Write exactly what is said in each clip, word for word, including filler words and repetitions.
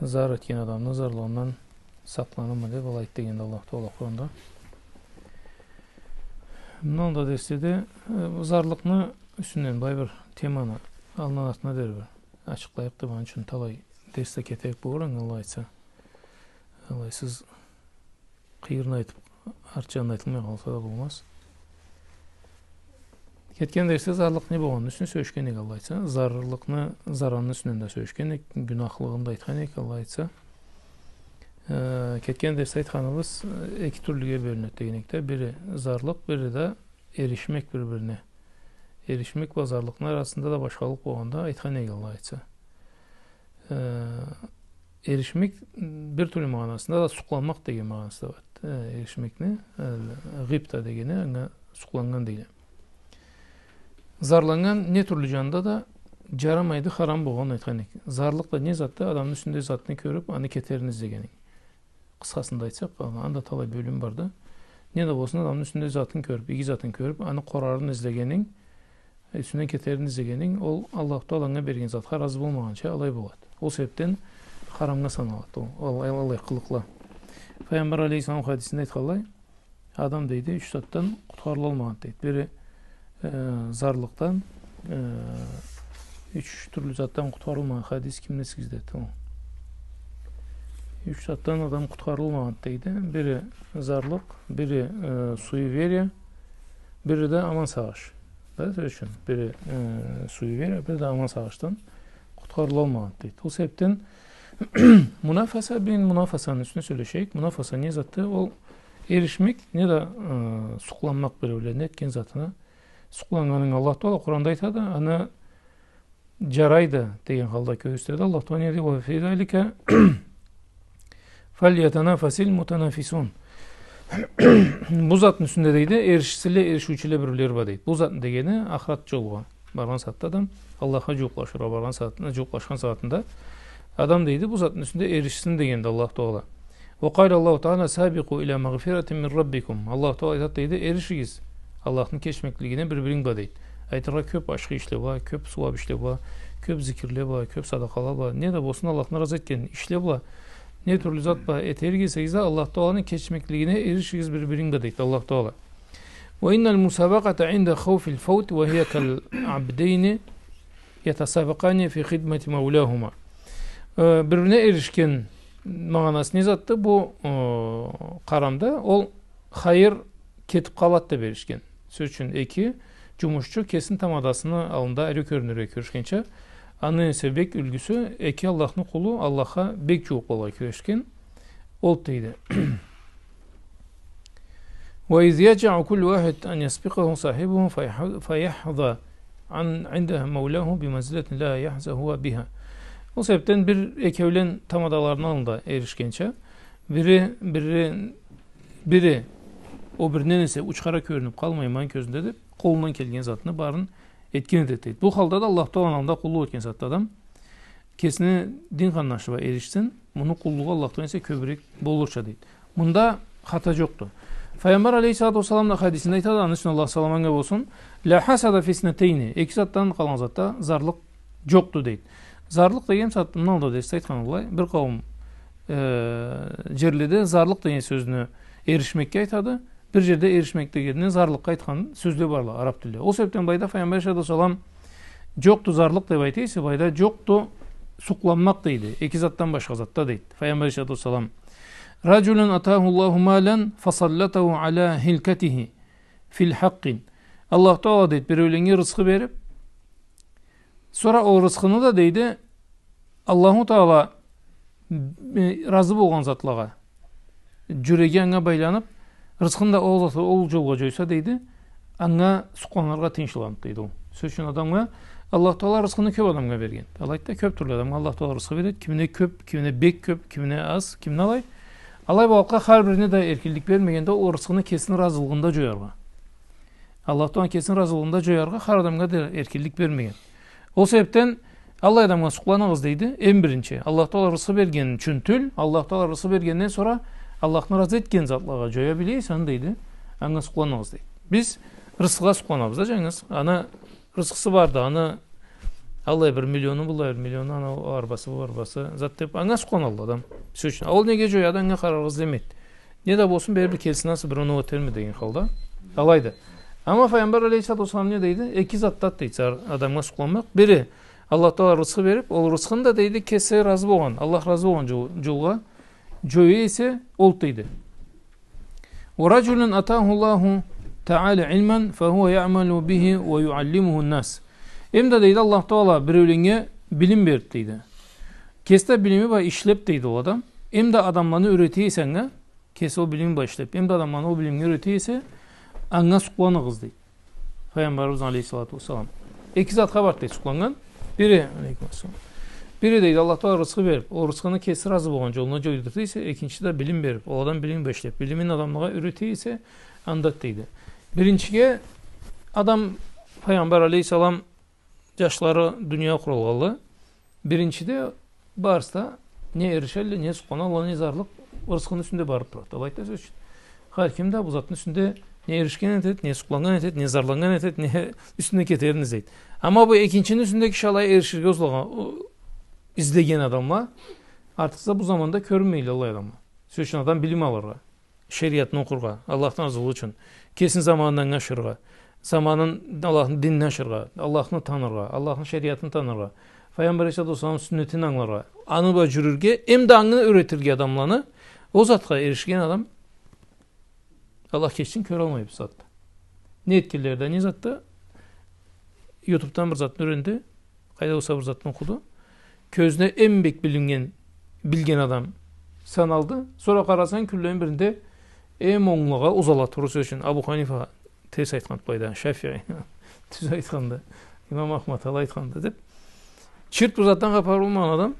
Зар этген адамны зарлыгъындан сакъланырма деб алай айтды дегенди Аллаху Тагъала Къуранда. Мындан да дерследе, э, бу зарлыкъны юсюнден былай бир теманы аллындан артына дери бир ачыкълайыкъ деб, аны ючюн талай дерс да кетерик болур, Аллах айтса. Алайсыз къыйырын айтыб, арт джанын айтылмай къалса да болмаз. Кетген дерсде зарлыкъ не болгъанын юсюн сёлешген эдик, Аллах айтса. Зарлыкъны, заранны юсюнден да сёлешген эдик, гюнахлыгъын да айтхан эдик, Аллах айтса. Э, кетген дерсде айтханыбыз, э, эки тюрлюге бёлюнеди деген эдик да. Бири зарлыкъ, бири да эришмек бир-бирине. Эришмек бла зарлыкъны арасында да башхалыкъ болгъанда айтхан эдик, Аллах айтса. Э, эришмек бир тюрлю магъанасында да, сукъланмакъ деген магъанасы да бар. Э, эришмекни, э, гъибта дегени, анга сукъланнган дейле. Зарланнган не тюрлю джанда да джарамайды, харам болгъанын айтхан эдик. Зарлыкъ да не затды? Адамны юсюнде затны кёрюб, аны кетерин излегенинг. Къысхасында айтсакъ, анда талай бёлюм бар да. Не да болсун, адамны юсюнде затын кёрюб, иги затын кёрюб, аны къорарын излегенинг, юсюнден кетерин излегенинг, ол Аллаху Тагъала анга берген затха разы болмагъанча алай болады. Ол себебден харамгъа саналады ол, ол, ол алай къылыкъла. Пайгъамбар алейхиссалам хадисинде айтханлай, адам, дейди, юч затдан къутхарылалмагъанды, дейди. Бири, э, зарлыкъдан, э, юч тюрлю затдан къутхарылмагъан хадис кимде сизде, тамам. Юч затдан адам къутхарылалмагъанды, дейди. Бири зарлыкъ, бири, э, суеверие, бири да аман сагъыш. Да, сёз ючюн, бири, э, суеверие, бири да аман сагъышдан къутхарылалмагъанды, дейди. Ол себебден мунафаса, бюгюн мунафасаны юсюне сёлешейик. Мунафаса не затды? Ол эришмек, не да, э, сукъланмакъ биреулени этген затына. Сукъланнганынг, Аллах Тагъала Къуранда айтады, аны джарайды деген халда кёргюзтеди. Аллах Тагъала не дейди? «Ва фи залика фальятанафасиль мутанафисун». Бу затны юсюнде, дейди, эришсинле эришиучюле биреуле бар, дейди. Бу затны дегени ахырат джолгъа баргъан сагъатда адам, Аллахха джууукълашыргъа баргъан сагъатында, джууукълашхан сагъатында адам, дейди, бу затны юсюнде эришсин дегенди Аллах Тагъала. Ва къала Аллаху Тагъала: «Сабикъу иля магъфиратин мин раббикум». Аллах Тагъала айтады, дейди, эришигиз Аллахны кечмеклигине бир-биринг бла, дейди. Айтыргъа, кёб ашхы ишле бла, кёб сууаб ишле бла, кёб зикирле бла, кёб садакъала бла, не да болсун, Аллахны разы этген ишле бла, не тюрлю зат бла этерик эсегиз да, Аллах Тагъаланы кечмеклигине эришигиз бир-биринг бла, дейди Аллах Тагъала. «Ва инналь мусабакъата инда хауфиль фаут ва хия каль абдейни ятасабакъани фи хидмати мауляхума». Э, бир-бирине эришген магъанасы не затды? Бу, э, къарамда ол хайыр кетиб къалады деб эришген. Сёз ючюн, эки джумушчу кесини тамадасыны аллында ариу кёрюнюрге кюрешгенча, аны эсе бек юлгюсю эки Аллахны къулу, Аллахха бек джууукъ болургъа кюрешген. Ол дейди. «Ва из яджмаъу куллу вахид ан ясбикъаху сахибуху фаяхз-, фаяхза ан, инда мауляху би манзилатин ля яхза хува биха». Ол себебден бир экеулен тамадаларыны аллында эришгенча, бири, бири, бири ол биринден эсе учхара кёрюнюб къалмайын аны кёзюнде деб, къолундан келген затны барын этген этеди, дейди. Бу халда да Аллах Тагъаланы аллында къуллукъ этген затда адам кесини дин къарнашы бла эришсин, муну къуллугъу Аллахдан эсе кёбюрек болурча, дейди. Мында хата джокъду. Файгъамбар алейхиссалату уассалам да хадисинде айтады, аны ючюн Аллах салам анга болсун: «Ля хасада фи иснатейни». Эки затдан къалгъан затда зарлыкъ джокъду, дейди. Зарлыкъ деген зат, мындан алда дерсде айтханыбызлай, бир къауум, э, джерледе зарлыкъ деген сёзню эришмекге айтады, бир джерде эришмек дегенни зарлыкъгъа айтхан сёзле барла араб тилде. Ол себебден былайда Файгъамбар алейхиссалату уассалам джокъду зарлыкъ деб айта эсе, былайда джокъду сукъланмакъ дейди. Эки затдан башха затда дейди Файгъамбар алейхиссалату уассалам. «Раджулун атаху Аллаху малян фасаллатаху аля хилкатихи филь хакъкъин». Аллах Тагъала, дейди, биреуленнге рысхы бериб, сора ол рысхыны да, дейди, Аллаху Тагъала, э, разы болгъан затлагъа, джюреги анга байланыб, рысхыны да ол зат, ол джолгъа джойса, дейди, анга сукъланыргъа тыйыншлыланды, дейди ол. Сёз ючюн, адамгъа, Аллах Тагъала рысхыны кёб адамгъа берген. Алайды да, кёб тюрлю адамгъа Аллах Тагъала рысхы береди. Кимине кёб, кимине бек кёб, кимине аз, кимине алай. Алай болгъанлыкъгъа, хар бирине да эркинлик бермегенди ол рысхыны кесини разылыгъында джояргъа. Аллах Тагъала кесини разылыгъында джояргъа хар адамгъа да эркинлик бермеген. Ол себебден аллай адамгъа сукъланыгъыз, дейди, эм биринчи. Аллах Тагъала рысхы берген ючюн тюл, Аллах Тагъала рысхы бергенден сора Аллахны разы этген затлагъа джоя биле эсе аны, дейди, анга сукъланыгъыз, дейди. Биз рысхыгъа сукъланабыз да, джангыз. Аны рысхысы барды, аны Аллай бир миллиону, быллай бир миллиону, анау арбасы, бу арбасы, зат деп, анга сукъланалла адам. Сёз ючюн. А ол неге джояды, анга къараргъа излемейди. Не да болсун, бери бир келсин, ансы бир оноу этерме деген халда. Алайды. Амма Файгъамбар алейхиссалату уассалам не дейди? Эки затда дейди, ар-, адамгъа сукъланмакъ. Бири, Аллах Тагъала рызкъы берип, ол рызкъыны да дейди, кеси разы болгъан, Аллах разы болгъан джол-, джолгъа джоя эсе, ол дейди. ورجل آتاه الله تعالى علما فهو يعمل به ويعلمه الناس. Эм да дейди, Аллах Тагъала биреуленнге билим берип дейди. Кеси да билими бла ишлеп дейди ол адам. Эм да адамланы юрете эсе анга, кеси ол билими бла ишлеп, эм да адамланы ол билимге юрете эсе, анга сукъланыгъыз дейди. Файгъамбарыбыз алейхиссалату уассалам. Эки затха барды дейди сукъланнган. Бири, алейкум ассалам. Бири дейди, Аллах Тагъала рызкъы берип, ол рызкъыны кеси разы болгъан джолуна джойдурта эсе, экинчи да билим берип, ол адам билим бла ишлеп, билимин адамлагъа юрете эсе, анда дейди. Биринчиге адам, Файгъамбар алейхиссалам, джашлары дуния къуралгъанлы. Биринчиде барысы да не эришелле, не сукъланалла, не зарлыкъ, рызкъыны юсюнде барып турады. Алайды да, сёз ючюн. Хар ким да бу затны юсюнде не эришген этеди, не сукъланнган этеди, не зарланнган этеди, не юсюнде кетерин излейди. Амма бу экинчини юсюнде киши алай эриширге узлагъан, о, излеген адамла артыкъ да бу заманда кёрюнмейле аллай адамла. Сёз ючюн, адам билим алыргъа, шериатны окъургъа, Аллахдан разылыгъы ючюн, кесин заманындан ашырыргъа, заманын Аллахны динин ашырыргъа, Аллахны таныргъа, Аллахны шериатын таныргъа, Файгъамбар алейхиссалату уассалам сюннетин ангыларгъа, аны бла джюрюрге, эм да аны юретирге адамланы, ол затха эришген адам, Аллах кечсин, кёралмай бу затда. Не этгенлери да, не затда, ютубдан бир затны юренди, къайда болса бир затны окъуду. Кёзюне эм бек билиннген, билген адам саналды. Сора къарасанг, кюнлени биринде эм онглагъа узала тургъан, сёз ючюн, Абу Ханифа терс айтханды былайда, Шафии тюз айтханды, Имам Ахмад алай айтханды деп. Чырт бир затдан хапары болмагъан адам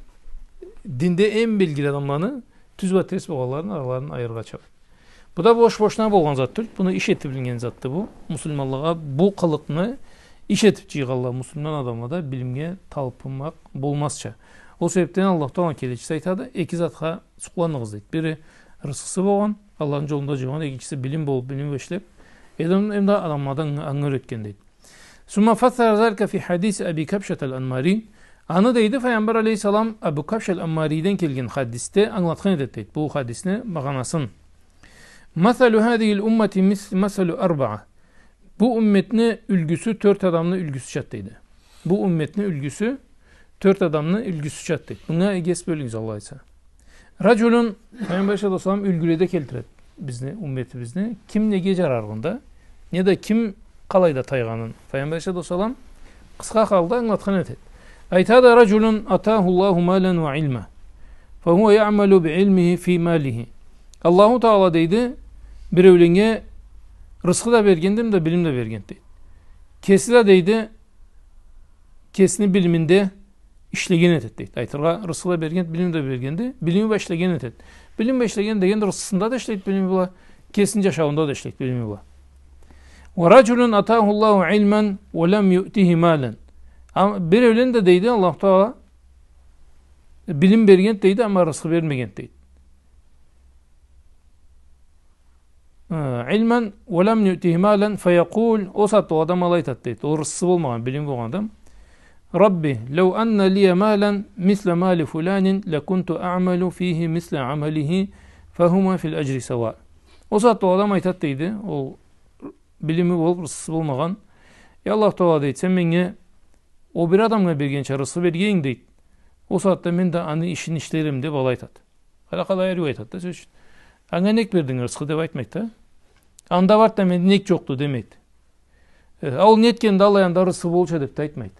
динде эм белгили адамланы тюз бла терс болгъанларын, араларын айырыргъа чабады. Бу да бош-бошуна болгъан зат тюл, буну иш этип билиннген затды бу. Муслиманлагъа бу къылыкъны иш этип джыйгъанла муслиман адамла да билимге талпынмакъ болмазча. Ол себепден Аллах Тагъаланы келечиси айтады, эки затха сукъланыгъыз дейди. Бири рызкъысы болгъан, Аллахны джолунда джыйгъан, экинчиси билим болуп, билим бла ишлеп, эм да адамладан анга юретген дейди. ثم فسر ذلك في حديث أبي كبشة الأنماري. Аны, дейди, Файгъамбар алейхиссалам Абу Кабша аль-Аммарийден келген хадисде ангылатхан этеди, дейди, бу хадисни магъанасын. مثل هذه الأمة مث-، مثل أربعة. Бу умметни юлгюсю тёрт адамны юлгюсючады, дейди. Бу умметни юлгюсю тёрт адамны юлгюсючады, дейди. Мынга эгес бёлюгюз, Аллах айтса. رجل, Файгъамбар алейхиссалату уассалам юлгюледе келтиреди бизни, умметибизни. Ким неге джарарыгъын да, не да ким къалайда тайгъанын. Файгъамбар алейхиссалату уассалам къысха халда ангылатхан этеди. Айтады, رجل آتاه الله مالا وعلما فهو يعمل بعلمه في ماله. Аллаху Тагъала, дейди, биреуленнге рызкъы да бергенди, эм да билим да бергенди, дейди. Кеси да, дейди, кесини билиминде ишлеген этеди, дейди. Айтыргъа, рызкъы да берген, билим да бергенди, билими бла ишлеген этеди. Билим бла ишлеген деген рызкъысында да ишлейди билими бла, кесини джашауунда да ишлейди билими бла. ورجل آتاه الله علما ولم يؤته مالا. Ам-, биреулен да, дейди, Аллаху Тагъала билим берген, дейди, амма рызкъы бермеген, дейди. Э, علما ولم يؤته مالا فيقول, ол сагъатда ол адам алай айтады, дейди. Ол рызкъысы болмагъан, билими болгъан адам. رب لو أن لي مالا مثل مال فلان لكنت أعمل فيه مثل عمله فهما في الأجر سواء. Ол сагъатда ол адам айтады, дейди, ол билими болуп, рызкъысы болмагъан. Эй Аллаху Тагъала, дейди, сен меннге ол бир адамгъа бергенча рызкъы берген эдинг, дейди. Ол сагъатда мен да аны ишин ишлерме, деп алай айтады. Къара, къалай ариу айтады да, сёз ючюн. Анга нек бердинг рызкъы деп айтмайды да. Анда барды да менде нек джокъду демейди. Э, а ол не этгенди, Аллах анда рызкъысы болурча деп да айтмайды.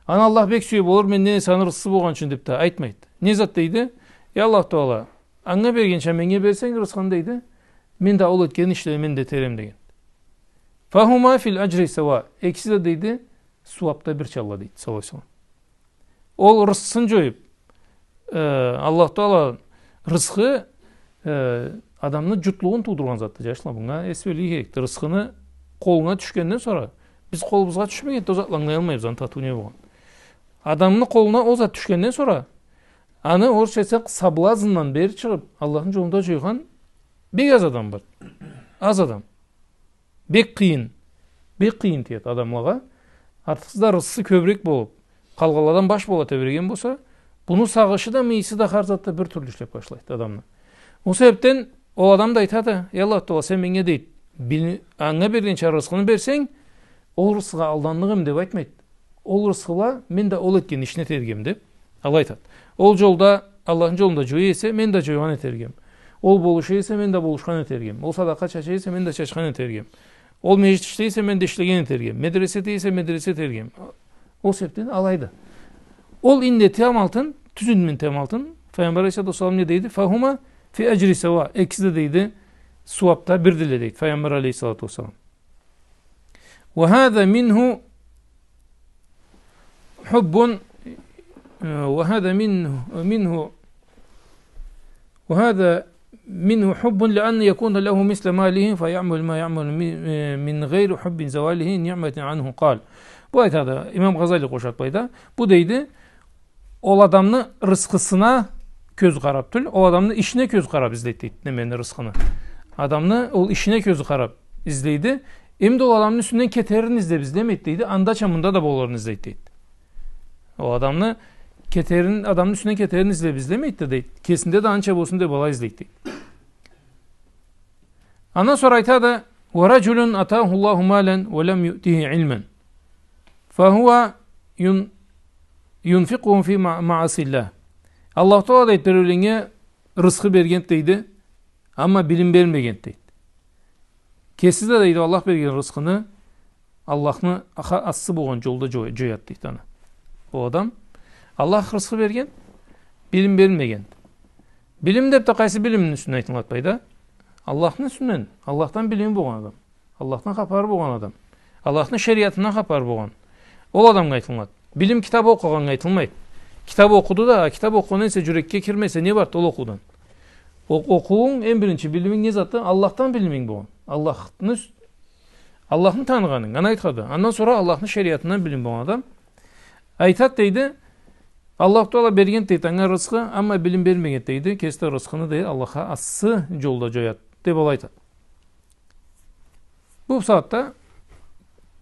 Аны Аллах бек сюе болур, менден эсе аны рызкъысы болгъан ючюн деп да айтмайды. Не зат дейди? Эй Аллах Тагъала, анга бергенча меннге берсенг рызкъыны, дейди, мен да ол этген ишлени мен да этерме деген. فهما في الأجر سواء. Экиси да, дейди, сууапда бирчалла, дейди, саллаллаху алейхи ва саллам. Ол рызкъысын джоюп, э, Аллах Тагъала, рызкъы, э, адамны джутлугъун туудургъан затды, джашла. Мынга эс бёлюрге керекди. Рызкъыны къолунга тюшгенден сора, биз къолубузгъа тюшмегенди, ол затны ангылаялмайбыз, аны татыуу не болгъан. Адамны къолуна ол зат тюшгенден сора, аны, орусча айтсакъ, соблазндан бери чыгъып, Аллахны джолунда джойгъан бек аз адам бар. Аз адам. Бек къыйын. Бек къыйын тиеди адамлагъа. Артыкъсыз да рызкъысы кёбюрек болуп, къалгъанладан баш бола тебреген болса, буну сагъышы да, мыйысы да, хар зат да бир тюрлю ишлеп башлайды адамны. Ол себепден ол адам да айтады: «Эй Аллах Таала, сен меннге, — дейди, — бил-, анга бергенча рызкъыны берсенг, ол рызкъыгъа алданныкъ эдим», — деп айтмайды. «Ол рызкъы бла мен да ол этген ишни этерик эдим», — деп, алай айтады. «Ол джолда, Аллахны джолунда джоя эсе, мен да джойгъан этерик эдим. Ол болуша эсе, мен да болушхан этерик эдим. Ол садакъа чача эсе, мен да чачхан этерик эдим. Ол межгит ишлей эсе, мен да ишлеген этерик эдим. Медресе этей эсе, медресе этерик эдим». Ол себепден алайды. Ол иннети амалтын, тюз иннети амалтын, Файгъамбар алейхиссалату уассалам не дейди? «Фахума фи аджри сава». Экиси да, дейди, сууапда бирдиле, дейди Файгъамбар алейхиссалату уассалам. «وهذا منه حب، وهذا منه، منه، وهذا منه حب لأن يكون له مثل ماله فيعمل ما يعمل من، من غير حب زوال نعمة عنه», قال. Бу айтады, имам Гъазали къошады былайда. Бу, дейди, ол адамны рызкъысына кёз къарап тюл, ол адамны ишине кёз къарап излейди, дейди, немени, рызкъыны. Адамны ол ишине кёз къарап излейди. Эм да ол адамны юсюнден кетерин излеп излемейди, дейди. Андача мында да болурун излейди, дейди. Ол адамны кетерин, адамны юсюнден кетерин излеп излемейди да, дейди. Кесинде да анча болсун деп алай излейди, дейди. Андан сора айтады: «ورجل آتاه الله مالا ولم يؤته علما فهو ين-، ينفقه في مع-، معاصي الله». Аллах Таала, дейди, биреуленнге рызкъы бергенди, дейди, амма билим бермегенди, дейди. Кеси да, дейди, Аллах берген рызкъыны Аллахны ха-, ассы болгъан джолда джо-, джояды, дейди, аны. Ол адам, Аллах рызкъы берген, билим бермеген. Билим деп да къайсы билимни юсюнден айтылынады былайда? Аллахны юсюнден, Аллахдан билими болгъан адам. Аллахдан хапары болгъан адам. Аллахны шериатындан хапары болгъан. Ол адамгъа айтылынады. Билим китап окъугъаннга айтылмайды. Китап окъуду да, китап окъугъан эсе, джюрекге кирмесе, не барды ол окъуудан? О-, окъууунг, эм биринчи билиминг не затды? Аллахдан билиминг болгъан. Аллахны юс-, Аллахны таныгъанынг, аны айтады. Андан сора Аллахны шериатындан билим болгъан адам айтады, дейди, Аллах Таала берген, дейди, анга рызкъы, амма билим бермеген, дейди, кеси да рызкъыны, дейди, Аллахха ассы джолда джояды, деп алай айтады. Бу сагъатда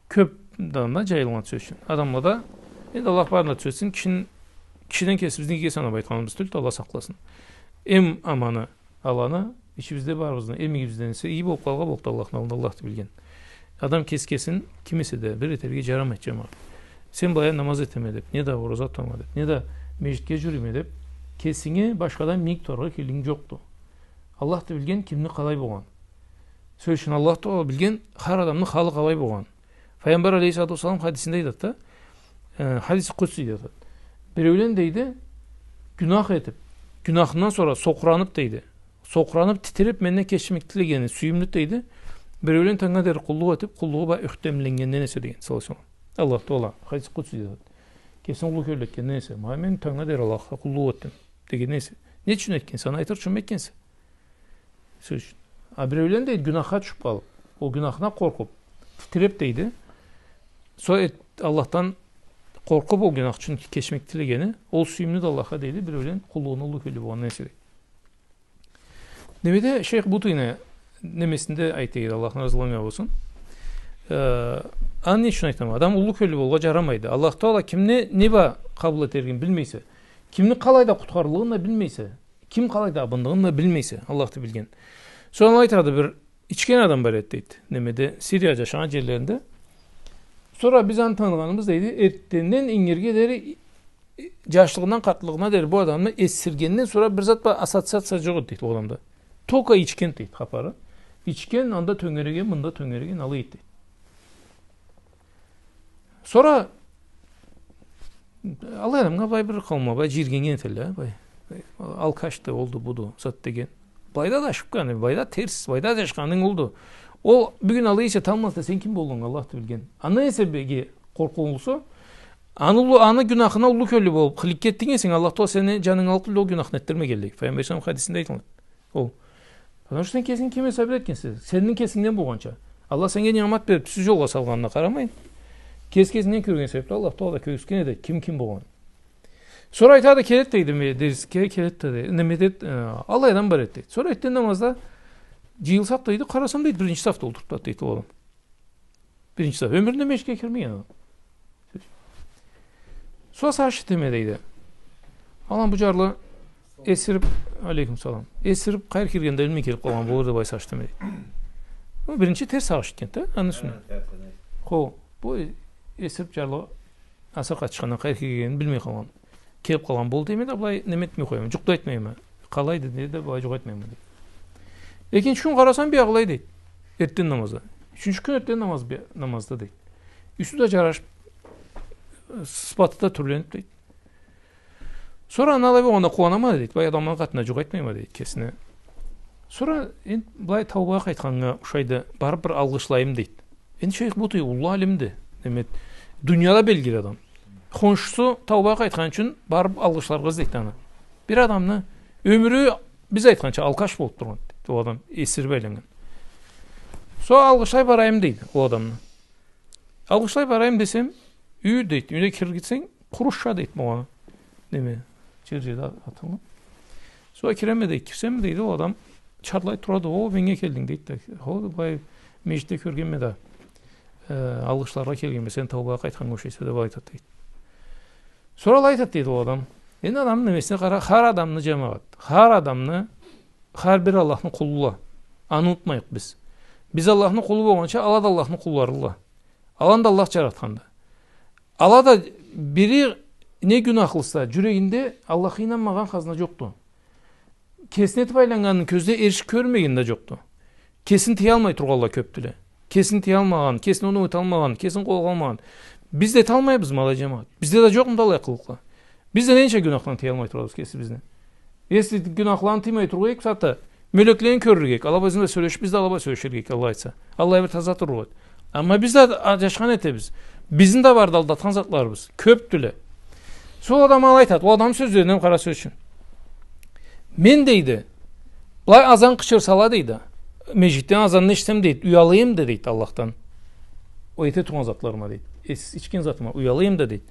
кёп адамда джайылгъан, сёз ючюн. Адамлада, энди Аллах барын да тюзетсин, кишини, кишиден кесибизни иги санап айтханыбыз тюлдю, Аллах сакъласын. Эм аманы, аланы, ичибизде барыбызны, эм игибизден эсе, иги болуп къалгъан боллукъду Аллахны аллында, Аллахды билген. Адам кес-, кесин ким эсе да бир этерге джарамайды, джамагъат. Сен былай намаз этеме деп, не да ораза тутама деп, не да межгитге джюрюйме деп, кесинге башхадан минг тутаргъа кирпигинг джокъду. Аллахды билген кимни къалай болгъан. Сёз ючюн, Аллах Таала билген хар адамны халы къалай болгъан. Файгъамбар алейхиссалату уассалам хадисинде айтады да, э, хадиси къудси дейди. Биреулен, дейди, гюнах этип, гюнахындан сора сокъуранып, дейди, сокъуранып, титиреп, менден кечмек тилегени сюйюмлю, дейди, биреулен тангнга дери къуллукъ этип, къуллугъу бла ёхтемленнгенден эсе, деген, саллаллаху алейхи ва саллам. Аллах Таала хадиси къудси дейди. Кесин уллу кёллю этгенден эсе, ма мен тангнга дери Аллахха къуллукъ этдим дегенден эсе. Не ючюн этген? Сен айтыр ючюнмю этгенсе? Сёз ючюн. А биреулен, дейди, гюнахха тюшюп къалып, ол гюнахына къоркъуп, титиреп, дейди. Сора эт-, Аллахдан къоркъуп, ол гюнах ючюн кечмек тилегени, ол сюйюмлюдю Аллахха, дейди, биреулен къуллугъуна уллу кёллю болгъандан эсе, дейди. Немеде, шейх Бутыйны немесинде айта эди, Аллахны разылыгъы анга болсун. Э, аны не ючюн айтама? Адам уллу кёллю болургъа джарамайды. Аллах Таала кимни не бла къабыл этеригин билмейсе, кимни къалайда къутхарлыгъын да билмейсе, ким къалайда абынныкъын да билмейсе, Аллахды билген. Сора айтады, бир ичген адам бар эди, дейди. Немеде, Сирия джашагъан джерлеринде. Сора биз аны таныгъаныбыз, дейди, эртденден ингирге дери, джашлыгъындан къартлыгъына дери бу адамны эсиргенден сора бир зат бла ассоциация джокъ эди, дейди, ол адамда. Только ичген, дейди, хапары. Ичген, анда тёнгереген, мында тёнгереген, алай эди, дейди. Сора алай адамгъа былай бир къауумла былай джийиргеннген этелле, былай, былай, алкашды, олду, буду, зат деген. Былайда да ошибканы, былайда терс, былайда да ошибканынг олду. Ол бюгюн алай эсе, танымаса, сен ким болгъанынг Аллахды билген. Андан эсе бек къоркъунчлусу, аны уллу, аны гюнахына уллу кёллю болуп, хыликке этдинг эсенг, Аллах Таала сени джанынгы алып, ол гюнахны этдирмегенлей. Файгъамбар алейхиссалам хадисинде айтылады. Ол. Потому что сен кесинг ким эсе бир этгенсе, сенинг кесингден болгъанча. Аллах сеннге ниъмат берип, тюз джолгъа салгъанына къарамай, кес-, кесингден кёрген себепли Аллах Таала да кёргюзтген эди ким ким болгъанын. Сора айтады, келет, дейди, ме-, дерсге келет да, дейди. Неме дейди, э, алай адам бар эди, дейди. Сора эртден намазда джыйылсакъ, дейди, къарасам, дейди, биринчи сафда олтуруб турады, дейди, ол адам. Биринчи саф. Ёмюрюнде межгитге кирмеген адам. Сора сагъыш этеме, дейди. Алан бу джарлы эсирип, алейкум салам. Эсирип, къайры киргенин да билмей келип къалгъан болур деб, былай сагъыш этеме, дейди. Бу биринчи терс сагъыш этген да, аны юсюне. Хо, бу эсирип джарлы аса къатышхандан къайры киргенин билмей къалгъан. Келип къалгъан болур дейме да, былай неме этмей къояма, джукъ да этмейме. Къалайды, дейди, былай джукъ этмейме, дейди. Экинчи кюн къарасам, биягъылай, дейди. Эртден намазда. Ючюнчю кюн эртден намаз, би-, намазда, дейди. Юсю да джарашып, сыфаты да тюрленип, дейди. Сора аны алай болгъанда къууанама, дейди. Былай адамланы къатында джукъ этмейме, дейди, кесине. Сора энди былай таубагъа къайтханнга ушайды, барып бир алгъышлайым, дейди. Энди шейх Бутуй уллу алимди. Неме, дунияда белгили адам. Хоншусу таубагъа къайтхан ючюн барып алгъышларгъа излейди аны. Бир адамны ёмюрю биз айтханча алкаш болуп тургъан, дейди, ол адам эсирип айланнган. Сора алгъышлай барайым, дейди, ол адамны. Алгъышлай барайым десем, юй, дейди, юйюне кирир гитсенг, къурушча, дейди, магъа. Неме, джер-джерде атылгъан. Сора киреме, дейди, кирсем, дейди, ол адам чарлай турады, о, меннге келдинг, дейди да. Хо, былай межгитде кёргенме да, э, алгъышларгъа келгенме, сен таубагъа къайтханнга ушайса, деб айтады, дейди. Сора алай айтады, дейди, ол адам. Энди адамны немесине къара, хар адамны, джамагъат, хар адамны, хар бир Аллахны къулулла. Аны унутмайыкъ биз. Биз Аллахны къулу болгъанча, ала да Аллахны къулларылла. Аланы да Аллах джаратханды. Ала да бири не гюнахлыса, джюрегинде Аллахха ийнанмагъан хазна джокъду. Кесине этип айланнганын кёзде эришип кёрмеген да джокъду. Кесин тыялмай тургъанла кёпдюле. Кесин тыялмагъан, кесин оноу эталмагъан, кесин къолгъа алмагъан. Биз да эталмайбызмы алай, джамагъат? Бизде да джокъмуду алай къылыкъла? Биз да ненча гюнахдан тыялмай турабыз кесибизни? Если гюнахланы тыймай тургъа эдик, бусагъатда мёлеклени кёрюрге эдик. Ала бла бизни бла сёлешип, биз да ала бла сёлеширге эдик, Аллах айтса. Аллах бир таза тургъа эди. Амма биз да аджашхан этебиз. Бизни да барды алдатхан затларыбыз. Кёпдюле. Сора ол адам алай айтады. Ол адамны сёзлерине къара, сёз ючюн. Мен, дейди, былай азан къычырсала, дейди, межгитден азанны эшитсем, дейди, уяла эдим да, дейди, Аллахдан. Ол эте тургъан затларыма, дейди. Эс ичген затыма уяла эдим да, дейди.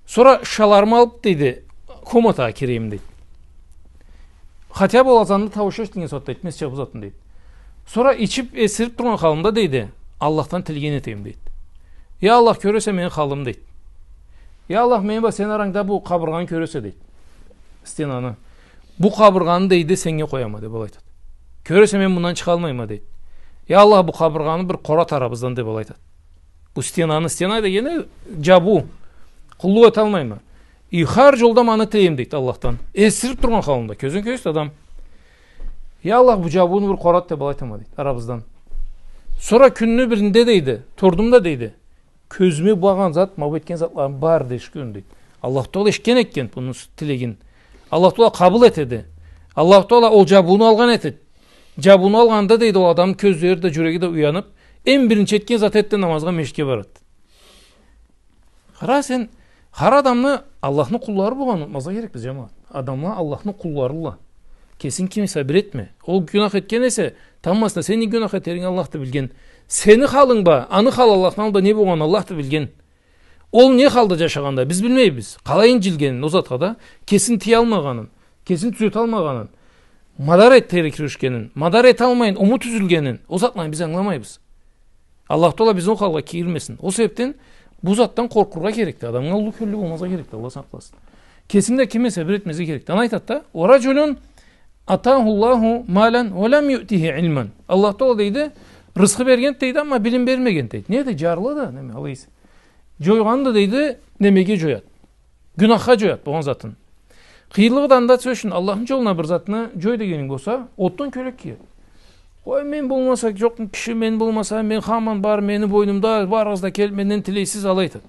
Сора шаларымы алып, дейди, комнатагъа кире эдим, дейди. Хотя бы ол азанны тауушу эшитилген сагъатда этмезча бу затны, дейди. Сора ичип, эсирип тургъан халымда, дейди, Аллахдан тилеген эте эдим, дейди. Я Аллах, кёресе мени халымы, дейди. Я Аллах, мени бла сени арангда бу къабыргъаны кёресе, дейди. Стенаны. Бу къабыргъаны, дейди, сеннге къояма, деб алай айтады. Кёресе, мен мындан чыгъалмайма, дейди. Я Аллах, бу къабыргъаны бир къорат арабыздан, деб алай айтады. Бу стенаны, стена дегени джабыу. Къуллукъ эталмайма. И хар джолда ма аны тилейме, дейди, Аллахдан. Эсирип тургъан халында. Кёзюн кёргюзт, адам. Я Аллах, бу джабыуну бир къорат, деб алай айтама, дейди, арабыздан. Сора кюнню биринде, дейди, турдум да, дейди, кёзюме багъан зат, ма бу этген затларым бары да эшитген, дейди. Аллаху Тагъала эшитген экен муну тилегин. Аллаху Тагъала къабыл этеди. Аллаху Тагъала ол джабыуну алгъан этеди. Джабыуну алгъанда, дейди, ол адам кёзлери да, джюреги да уянып, эм биринчи этген заты, эртден намазгъа межгитге барады. Къара сен, хар адамны Аллахны къуллары болгъанын унутмазгъа керекбиз, джамагъат. Адамла Аллахны къулларыла. Кесинг ким эсе бир этме. Ол гюнах этген эсе, тамбла, сени гюнах этеринги Аллах да билген. Сени халынг бла аны халы Аллахны аллында не болгъанын Аллах да билген. Ол не халда джашагъанда биз билмейбиз. Къалай инджилгенин ол затха да, кесин тыялмагъанын, кесин тюзеталмагъанын, мадар этерге кюрешгенин, мадар эталмайын, умут юзюлгенин, ол затланы биз ангыламайбыз. Аллаху Тагъала бизни ол халгъа киргизмесин. Ол себебден бу затдан къоркъургъа керекди. Адамгъа уллу кёллю болмазгъа керекди. Аллах сакъласын. Кесинг да ким эсе бир этмезге керекди. Аны айтады да: «Ва раджулюн атаху Аллаху малан ва лам юътихи илман». Аллаху Тагъала, дейди, рызкъы берген, дейди, амма билим бермеген, дейди. Неди? Джарлыды, неме, алай эсе. Джойгъанды, дейди, немеге джояды? Гюнахха джояды болгъан затын. Къыйынлыгъы да анда, сёз ючюн, Аллахны джолуна бир затны джой дегенинг болса, отдан кёлек киеди. Къой, мен болмаса, джокъ киши, мен болмаса, мен хаман бар, мени бойнумда, барыгъыз да келип менден тилейсиз, алай этеди.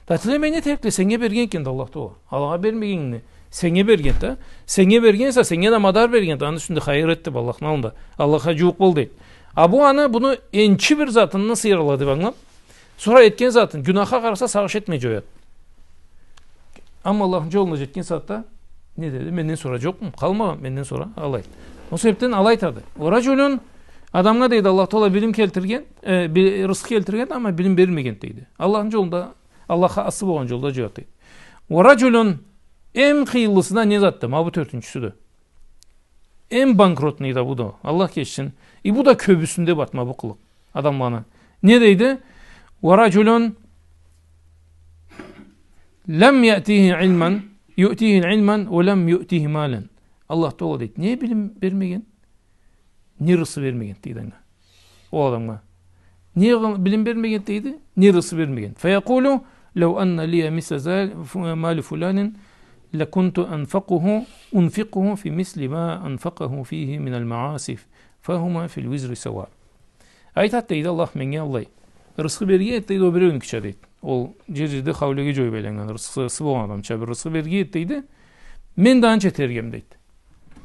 Да тилемей не этерикле, сеннге берген экен да Аллах Тагъала. Алагъа бермегенни сеннге берген да. Сеннге берген эсе, сеннге да мадар берген да, аны юсюнде хайыр эт деб Аллахны аллында. Аллахха джууукъ бол, дейди. А бу аны, буну энчи бир затыны сыйырла деб ангылаб, сора этген затын, гюнахха къараса, сагъыш этмей джояды. Амма Аллахны джолуна джетген сагъатда не деди? Менден сора джокъму? Къалмагъан менден сора, алай. Ол себебден алай айтады. Ва раджулюн, адамгъа, дейди, Аллах Тагъала билим келтирген, э, би-, рызкъы келтирген, амма билим бермеген, дейди. Аллахны джолунда, Аллахха асы болгъан джолда джояды, дейди. Ва раджулюн, эм къыйынлысы да не затды? Ма бу тёртюнчюсюдю. Эм банкротный да бу да, Аллах кечсин. И бу да кёбюсюнде барды ма бу къылыкъ адамланы. Не дейди? «Ва раджулюн لم يؤته علما، يؤته علما ولم يؤته مالا. Аллах Тагъала, дейди, не билим бермеген, не рызкъы бермеген, дейди, анга. Ол адамгъа. Не къыл-, билим бермеген, дейди, не рызкъы бермеген. فيقول: لو أن لي مثل ذل-، ف-، مال فلان لكنت أنفقه، أنفقه في مثل ما أنفقه فيه من المعاصي، فهما في الوزر سواء. Айтат, дейди, Аллах меннге аллай рызкъы берген эди, дейди, ол биреунюкюча, дейди. Ол джер-джерде хаулеге джоюп айланнган, рызкъысы болгъан адамча бир рызкъы берген эди, дейди. Мен да анча этергем, дейди.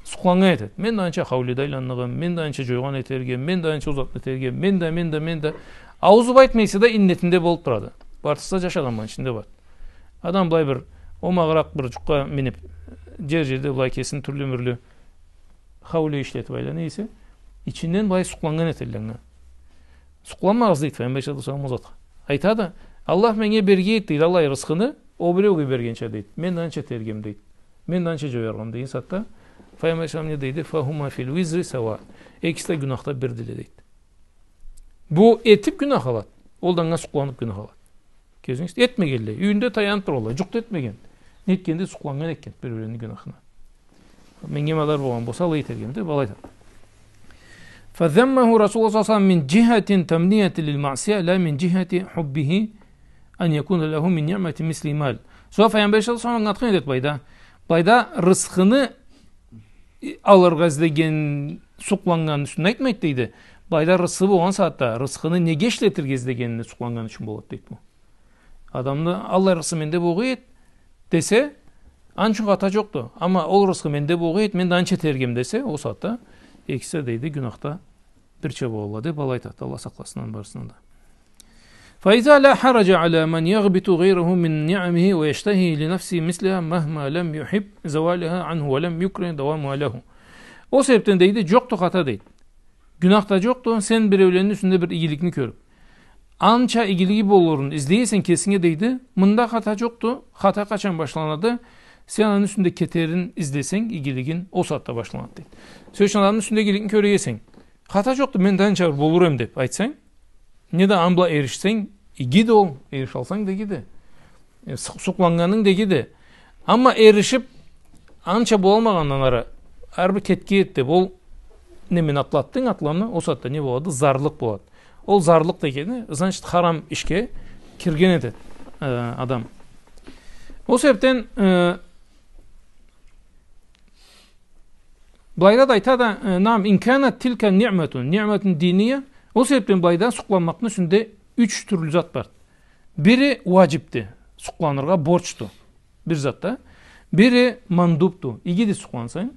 Сукъланнган этет. Мен да анча хауледе айланнагъым, мен да анча джойгъан этергем, мен да анча ол затны этергем, мен да, мен да, мен да. Аузу бла айтмай эсе да, иннетинде болуп турады. Барысы да джаш адамны ичинде бар. Адам былай бир омагъыракъ бир джукъгъа минип, джер-джерде былай кесин тюрлю-мюрлю хауле ишлетип айлана эсе, ичинден былай сукъланнган этелле анга. Сукъланмагъыз, дейди Файгъамбар алейхиссалату уассалам ол затха. Айтады, Аллах меннге берген эди, дейди, аллай рызкъыны, ол биреуге бергенча, дейди. Мен да анча этергем, дейди. Мен да анча джояргъам деген сагъатда Файгъамбар алейхиссалам не дейди? فهما في الوزر سواء. Экиси да гюнахда бирдиле, дейди. Бу этип гюнах алат, ол да анга сукъланып гюнах алат. Кёзюгюз, этмегенлей, юйюнде таянып тургъанлай, джукъ да этмеген. Нетгенди? Сукъланнган этген бир-бирини гюнахына. Меннге мадар болгъан болса, алай этергем деп, алай айтады. فذمه رسول الله صلى الله عليه وسلم من جهة تمنية للمعصية لا من جهة حبه أن يكون له من نعمة مثل مال. Сора Файгъамбар алейхиссалату уассалам анга айтхан этеди былайда. Былайда рызкъыны алыргъа излеген, сукъланнган юсюнде айтмайды, дейди. Былайда рызкъы болгъан сагъатда рызкъыны неге ишлетирге излегенине сукъланнган ючюн болады, дейди бу. Адамны аллай рызкъысы менде болгъан эди десе, аны ючюн хата джокъду. Амма ол рызкъы менде болгъан эди, мен да анча этергем десе, ол сагъатда экиси да, дейди, гюнахда бирча болалла деп, алай айтады. Аллах сакъласын барысындан да. فإذا لا حرج على من يغبط غيره من نعمه ويشتهي لنفسه مثلها مهما لم يحب زوالها عنه ولم يكره دوامها له. Ол себепден, дейди, джокъду хата, дейди. Гюнах да джокъду, сен биреулени юсюнде бир игиликни кёрюп, анча игилиги болурун излей эсенг кесинге, дейди, мында хата джокъду. Хата къачан башланады? Сен аны юсюнде кетерин излесенг, игилигин, ол сагъатда башланады, дейди. Сёз ючюн, адамны юсюнде игиликни кёре эсенг, хата джокъду, мен да анча бир болур эдим деп айтсанг, неда аны бла эришсенг, игиди ол, эришалсанг да игиди. Э, су-, сукъланнганынг да игиди. Амма эришип, анча болалмагъандан ары, ары бир кетген эди деп, ол немени атлатдынг, атланы, ол сагъатда не болады? Зарлыкъ болады. Ол зарлыкъ дегени, значит, харам ишге кирген этеди, э, адам. Ол себепден, э, Былайда да айтады, э, نعم، إن كانت تلك نعمة، نعمة دينية. Ол себепден былайда сукъланмакъны юсюнде юч тюрлю зат бар. Бири уаджибди, сукъланыргъа борчду. Бир зат да. Бири мандубду, игиди сукълансанг.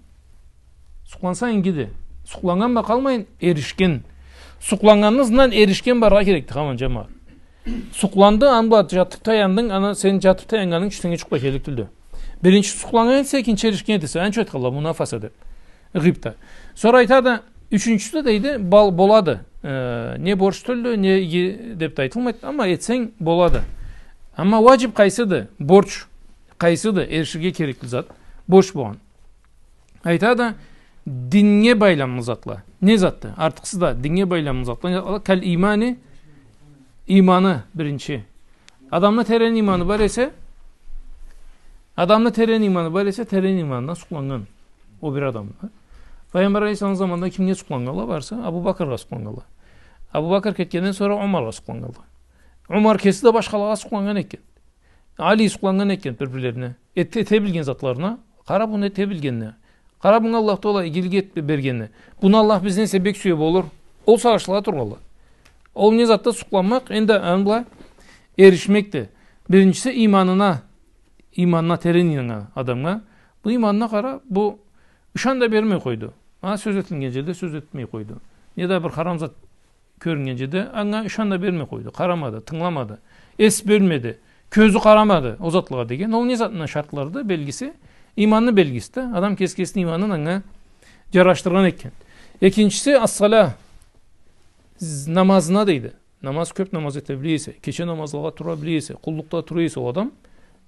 Сукълансанг игиди. Сукъланнган бла къалмайын, эришген. Сукъланнганны ызындан эришген барыргъа керекди, хаман, джамагъат. Сукъланды, аны бла джатып таяндынг, аны сен джатып таяннганынг ючюн сеннге джукъ бла келлик тюлдю. Биринчи сукъланнган этсе, экинчи эришген этесе, аны ючюн айтханла мунафаса деп. Гъибта. Сора айтады, ючюнчюсю, дейди, бол-, болады. Э, не борч тюлдю, не иги деп да айтылмайды, амма этсенг болады. Амма уаджиб къайсыды, борч къайсыды, эриширге керекли зат, борч болгъан. Айтады, диннге байламлы затла. Не затды? Артыкъсыз да, диннге байламлы затла. Не затла? كالإيمان, иманы биринчи. Адамны терен иманы бар эсе, адамны терен иманы бар эсе, терен иманындан сукъланнган ол бир адамны. Пайгъамбар алейхиссалам заманында кимге сукъланнганла барысы? Абу Бакргъа сукъланнганла. Абу Бакр кетгенден сора Умаргъа сукъланнганла. Умар кеси да башхалагъа сукъланнган экен. Али сукъланнган экен бир-бирлерине. Эте, эте билген затларына. Къара, муну эте билгенине. Къара, мунга Аллах Тагъала игилик этип бергенине. Муну Аллах бизден эсе бек сюе болур. Ол сагъышлада тургъанла. Ол не затда сукъланмакъ, энди аны бла эришмекди. Биринчиси, иманына, иманына терен ийнаннган адамгъа. Бу иманына къара, бу ышан да бермей къойду. Анга сёз этилген джерде сёз этмей къойду. Неда бир харам зат кёрюннген джерде анга ышан да бермей къойду. Къарамады, тынгыламады. Эс бёлмеди. Кёзю къарамады ол затлагъа деген. Ол не затны шартларыды, белгиси? Иманны белгисиди. Адам кеси кесини иманын анга джарашдыргъан экен. Экинчиси, الصلاة. З-, намазына, дейди. Намаз, кёп намаз эте биле эсе, кече намазлагъа тура биле эсе, къуллукъда тура эсе ол адам,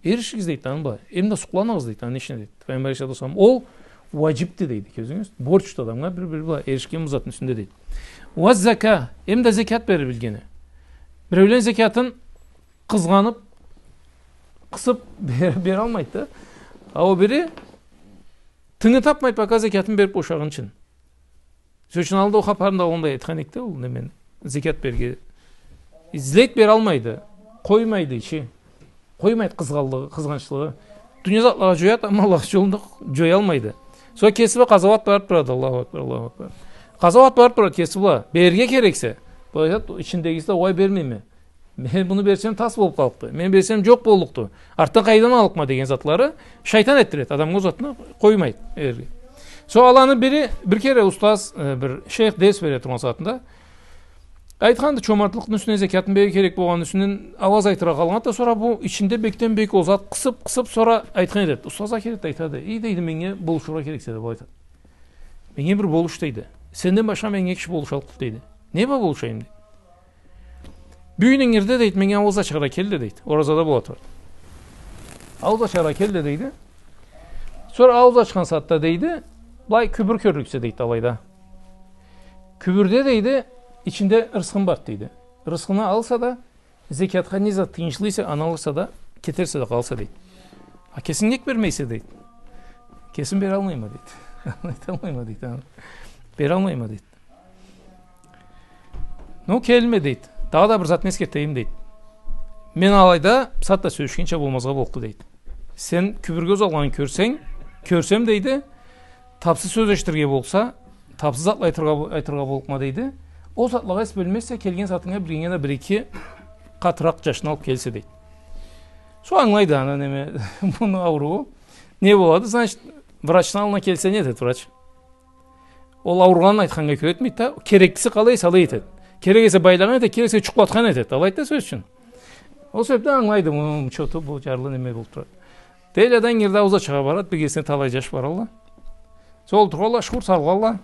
эришигиз, дейди, аны бла. Эм да сукъланыгъыз, дейди, аны ишине, дейди. Пайгъамбар алейхиссалату уассалам, ол уаджибди, дейди, кёзюгюз. Борчду адамгъа бир-бири бла эришген бу затны юсюнде, дейди. والزكاة, эм да зекят бере билгени. Биреулен зекятын къызгъанып, къысып бер-, бералмайды да. А ол бири тынгы тапмайды, пока зекятын берип бошагъынчын. Сёз ючюн, алда ол хапарында онда айтхан эдик да, ол неме, зекят берирге. Излейт, бералмайды. Къоймайды ичи. Къоймайды къызгъанлыгъы, къызгъанчлыгъы. Дуния затлагъа джояды, амма Аллах джолунда джоялмайды. Сора кеси бла къазауат барып турады, Аллаху акбар, Аллаху акбар. Къазауат барып турады кеси бла. Берирге керексе. Бу айтады, ичиндегиси да, уай, бермейме. Мен муну берсем, тас болуп къаллыкъды. Мен берсем, джокъ боллукъду. Артдан къайдан аллыкъма деген затлары шайтан этдирет. Адамгъа ол затны къоймайды берирге. Сора аланы бири, бир кере устаз, э, бир шейх дерс бере тургъан сагъатында, айтханды, чомартлыкъны юсюнден, зекятны берирге керек болгъанны юсюнден ауаз айтыргъа къалгъанды да, сора бу ичинде бекден бек ол зат къысып, къысып, сора айтхан этеди. Устазгъа келеди да айтады: «Ий, — дейди, — меннге болушургъа керексе», — деп айтады. «Меннге бир болуш, — дейди. — Сенден башха меннге киши болушаллыкъ тюл», — дейди. «Не бла болушайым?» — дейди. «Бюгюн ингирде, — дейди, — меннге ауаз ачаргъа келди, — дейди. — Оразада бола турады. Ауаз ачаргъа келди, — дейди. — Сора ауаз ачхан сагъатда, — дейди, — былай кюбюр кёрлюксе, — дейди, — алайда. Кюбюрде, — дейди, — ичинде рысхым барды, — дейди. — Рысхыны алса да, зекятха не зат тыйыншлы эсе, аны алса да, кетерсе да къалса, — дейди. — А кесинг нек бермейсе?» — дейди. «Кесим бералмайма», — дейди. «Айталмайма», — дейди. — Бералмайма», — дейди. «Ну, келме, — дейди. — Дагъыда бир затны эсгертейим, — дейди. — Мен алайда, бусагъатда сёлешгенча болмазгъа боллукъду, — дейди. — Сен кюбюрге узалгъанын кёрсенг, кёрсем, — дейди, — тапсыз сёлеширге болса, тапсыз затла айтыргъа, айтыргъа боллукъма, — дейди. — Ол затлагъа эс бёлмезсе, келген сагъатынга биргенге да бир-эки къатыракъ джашны алып келсе», — дейди. Сора ангылайды аны, неме, муну аурууу. Не болады? Значит, врачны аллына келсе, не этеди врач? Ол ауругъанын айтханнга кёре этмейди да, кереклиси къалай эсе, алай этеди. Керек эсе байлагъан этеди, керек эсе джукълатхан этеди. Алайды да, сёз ючюн. Ол себепден ангылайды, муну чоту, бу джарлы неме болуп турады. Дейди да, ингирде ауаз ачаргъа барады, биргесине талай джаш баралла. Сора олтургъалла, шугъур салгъалла.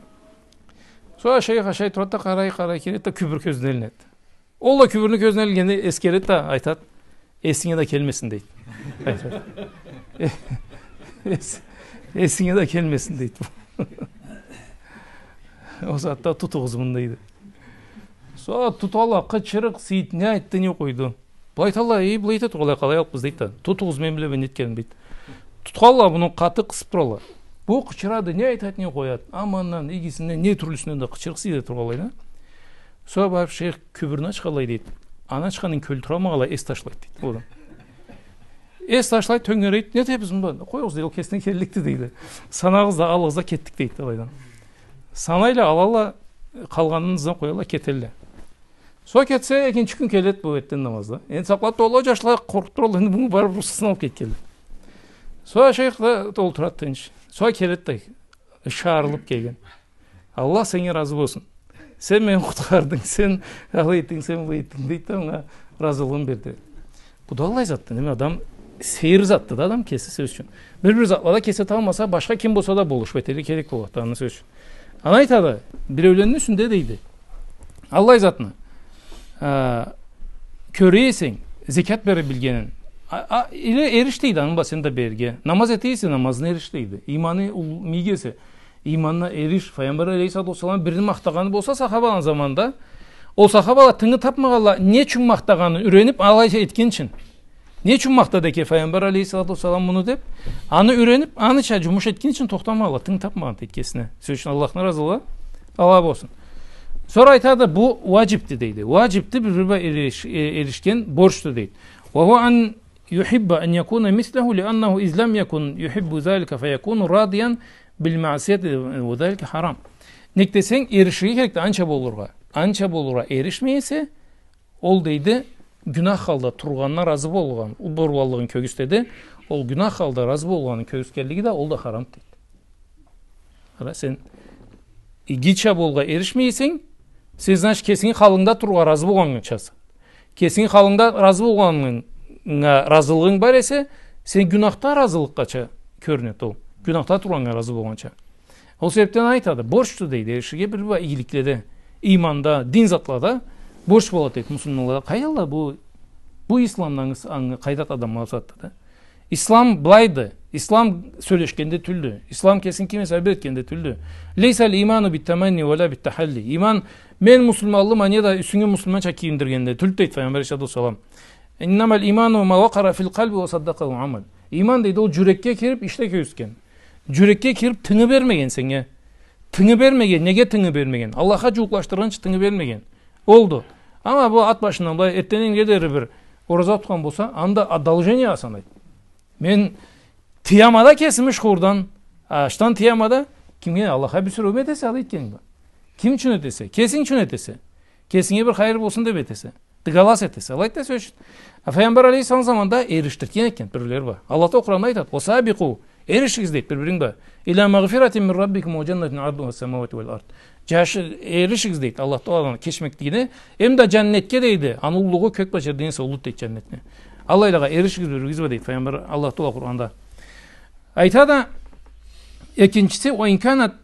Сора шейх ашай турады да, къарай, къарай келеди да, кюбюр кёзюне илинеди. Ол да кюбюрню кёзюне илгенни эсгереди да айтады: «Эсинге да келмесин», — дейди. Айтады. Э, эс-, «Эсинге да келмесин», — дейди. «Ол сагъатда тутугъуз муну», — дейди. Сора туталла, къычырыкъ, сыйыт, не айтды, не къойду. Былай айталла: «Эй, былай эте тургъанлай, къалай аллыкъбыз?» — дейди да. «Тутугъуз, мен билеме не этгенин», — дейди. Тутхалла, муну къаты къысып туралла. Бу къычырады, не айтады, не къояды. Амандан, игисинден, не тюрлюсюнден да къычырыкъ сыйдыра тургъанлай да. Сора барып шейх кюбюрню ачханлай, дейди. Аны ачханын кёлтюре алмагъанлай, эс ташлайды, дейди, бу адам. Эс ташлайды, тёнгерейди. «Не этебиз мында?» «Къоюгъуз, — дейди, — ол кесине келликди», — дейди. «Санагъыз да, алыгъыз да, кетдик», — дейди алайдан. Санайла, алалла, къалгъанын ызына къоялла, кетелле. Сора кетсе, экинчи кюн келеди бу эртден намазда. Энди сакълап туралла, джашла къоркъуп туралла, энди муну барып русхасын алып кетгенле. Сора шейх да олтурады тынч. Сора келеди да, ышарылып келген. «Аллах сеннге разы болсун. Сен мени къутхардынг, сен алай этдинг, сен былай этдинг», — дейди да, анга разылыгъын берди. Бу да аллай затды, неме, адам сейир затды да, адам кеси, сёз ючюн. Бир-бир затлада кеси табылмаса, башха ким болса да болушуп этерге керек болады, аны, сёз ючюн. Аны айтады, биреулени юсюнде, дейди, аллай затны, а, кёре эсенг, зекят бере билгенин, а, а, или эриш, дейди, аны бла сен да берирге. Намаз эте эсе, намазына эриш, дейди. Иманы ул-, мийик эсе, иманына эриш. Файгъамбар алейхиссалату уассалам бирин махтагъаны болса сахабаланы заманында, ол сахабала тынгы тапмагъанла не ючюн махтагъанын юренип, алай этгинчи. Не ючюн махтады экен Файгъамбар алейхиссалату уассалам муну деп, аны юренип, аныча джумуш этгинчи тохтамагъанла, тынгы тапмагъанды кесине. Сёз ючюн, Аллахны разылыгъы ала болсун. Сора айтады, бу уаджибди, дейди. Уаджибди, бир-бири бла эриш-, э, эришген борчду, дейди. «وهو أن يحب أن يكون مثله، لأنه إذا لم يكن يحب ذلك فيكون راضيا بالمعصية، وذلك حرام». Нек десенг, эриширге керекди анча болургъа. Анча болургъа эришмей эсе, ол, дейди, гюнах халда тургъанына разы болгъан, у-, болгъанлыгъын кёргюзтеди. Ол гюнах халда разы болгъанын кёргюзтгенлиги да, ол да харам, дейди. Къара, сен игича болургъа эришмей эсенг, сен, значит, кесинги халынгда турургъа разы болгъанчаса. Кесинги халынгда разы болгъанынга разылыгъынг бар эсе, сен гюнахда разылыкъгъача кёрюнеди ол. Гюнахда тургъаннга разы болгъанча. Ол себепден айтады, борчду, дейди, эриширге бир-бири бла игиликледе, иманда, дин затлада борч болады, дейди, муслиманлагъа. Къайдалла бу, бу исламдан ангы къайдат адамла затда да. Ислам былайды. Ислам сёлешгенде тюлдю. Ислам кесин ким эсе бир этгенде тюлдю. «ليس الإيمان بالتمني ولا بالتحلي». Иман, мен муслиманлыма, неда юсюнге муслиманча кийиндиргенде тюлдю, дейди Файгъамбар алейхиссалату уассалам. «Иннамаль иману ма вакъара филь къальби ва саддакъаху амаль». Иман, дейди, ол джюрекге кирип, ишде кёргюзтген. Джюрекге кирип, тынгы бермеген сеннге. Тынгы бермеген, неге тынгы бермеген? Аллахха джууукълашдыргъынчы тынгы бермеген. Олду. Амма бу ат башындан былай, эртденден ингирге дери бир ораза тутхан болса, анда одолжение алсанг, айт. Мен тыяма да кесими шхурдан, ашдан тыяма да, кимге, Аллахха бир сюрюу этесе, алай этгенинг бла. Ким ючюн этесе? Кесинг ючюн этесе. Кесинге бир хайыр болсун деп этесе. Дыгалас этесе. Алай да сёз ючюн. А Файгъамбар алейхиссалам заманда эришдиртген экен, бирлери бла. Аллах Таала Къуранда айтады: «Ва сабикъу», эришигиз, дейди, бир-биринг бла. «Илля магъфиратин мин раббикум ва джаннатин ардуха ссамауату валь ард». Джашы-, эришигиз, дейди, Аллах Тааладан кечмеклигине, эм да джаннетге, дейди, аны уллулугъу кёк бла джерден эсе уллуду, дейди, джаннетни. Аллайлагъа эришигиз бир-биригиз бла, дейди Файгъамбар, Аллах Тааладан Къуранда. Айта да, экинчиси, «Ва ин канат,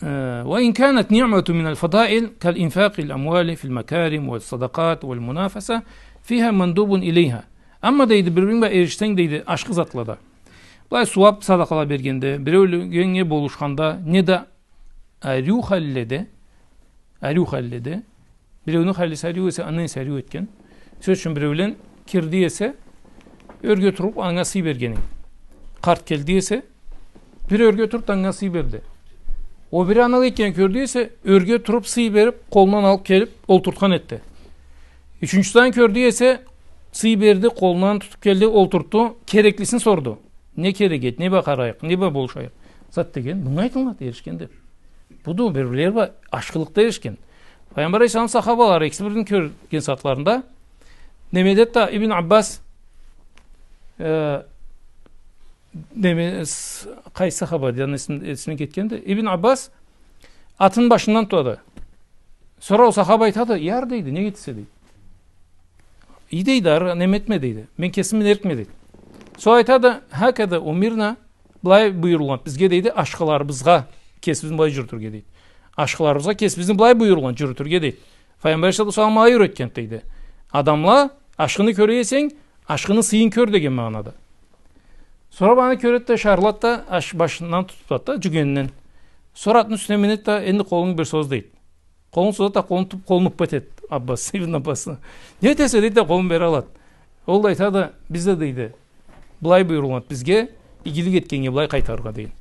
э, ва ин канат ниъмату миналь фадаиль каль инфакъиль амуали филь макарим валь садакъат валь мунафаса фиха мандубун илейха». Амма, дейди, бир-биринг бла эришсенг, дейди, ашхы затлада. Былай сууап садакъала бергенде, биреуле-, генге болушханда, неда ариу халледе, ариу халледе, биреуню халлеси ариу эсе, андан эсе ариу этген. Сёз ючюн, биреулен кирди эсе, ёрге туруп, анга сый бергенинг. Къарт келди эсе, бири ёрге туруп, анга сый берди. Ол бири анга этгенин кёрдю эсе, ёрге туруп, сый берип, къолундан алып келип, олтуртхан этди. Ючюнчюсю аны кёрдю эсе, сый берди, къолундан тутуп келди, олтуртду, кереклисин сорду. Не керек эди, не бла къарайыкъ, не бла болушайыкъ? Зат деген, мынга айтылады, эришген деп. Буду, бир-бирлери бла ашхылыкъда эришген. Файгъамбар алейхиссалам сахабалары экиси бирин кёрген сагъатларында, неме деди да, Ибн Аббас, э, неме, с-, къайсы сахаба, яни, эсим-, эсимден кетгенди. Ибн Аббас атын башындан тутады. Сора ол сахаба айтады: «Яр, — дейди, — нек этесе?» — дейди. «Ий, — дейди, — ары неме этме, — дейди. — Мен кесим минерикме», — дейди. Сора айтады: «Хакада умирна, былай буюрулгъан бизге, — дейди, — ашхыларыбызгъа кесибизни былай джюрютюрге», — дейди. «Ашхыларыбызгъа кесибизни былай буюрулгъан джюрютюрге», — дейди. Файгъамбар алейхиссалату уассалам алай юретгенди, дейди. Адамла, ашхыны кёре эсенг, ашхыны сыйын кёр деген магъанада. Сора бу аны кёреди да, шарлады да, аш-, башындан тутады да, джюгенинден. Сора атны юсюне минеди да, энди къолунг бир соз, дейди. Къолун созады да, къолун тутуп, къолун уппа этеди Аббас, Ибн Аббасны. «Не этесе?» — дейди да, къолун бери алады. Ол да айтады: «Биз да, — дейди, — былай буюрулгъанды бизге, игилик этгеннге былай къайтарыргъа», — дейди.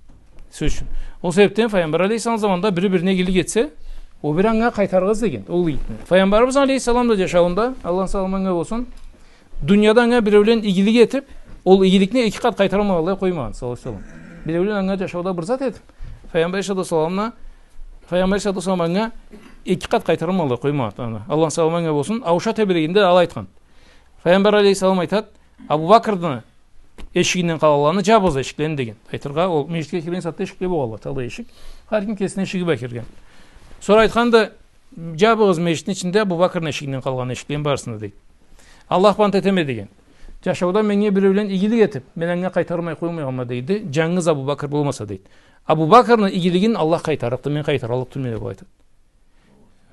Сёз ючюн. Ол себепден Файгъамбар алейхиссалам заманда бири бирине игилик этсе, ол бири анга къайтарыргъа излеген ол игиликни. Файгъамбарыбыз алейхиссалам да джашауунда, Аллахны саламы анга болсун, дунияда анга биреулен игилик этип, ол игиликни эки къат къайтармагъанлай къоймагъан, саллаллаху алейхи ва саллам. Биреулен анга джашауда бир зат этип, Файгъамбар алейхиссалату уассаламны, Файгъамбар алейхиссалату уассалам анга эки къат къайтармагъанлай къоймагъан. Аны Аллахны саламы анга болсун, ауша тебирегинде алай айтхан. Файгъамбар алейхиссалам айтады: «Абу Бакрны эшигинден къалгъанланы джабыгъыз эшиклерин», — деген. Айтыргъа, ол межгитге кирген сагъатда эшикле болгъанла, талай эшик. Хар ким кесини эшиги бла кирген. Сора айтханды: «Джабыгъыз межгитни ичинде Абу Бакрны эшигинден къалгъан эшиклени барысын да», — дейди. «Аллах бла ант этеме, — деген. — Джашауда меннге биреулен игилик этип, мен анга къайтармай къоймагъанма, — дейди, — джангыз Абу Бакр болмаса», — дейди. «Абу Бакрны игилигин Аллах къайтарыкъды, мен къайтараллыкъ тюлме», — деп айтады.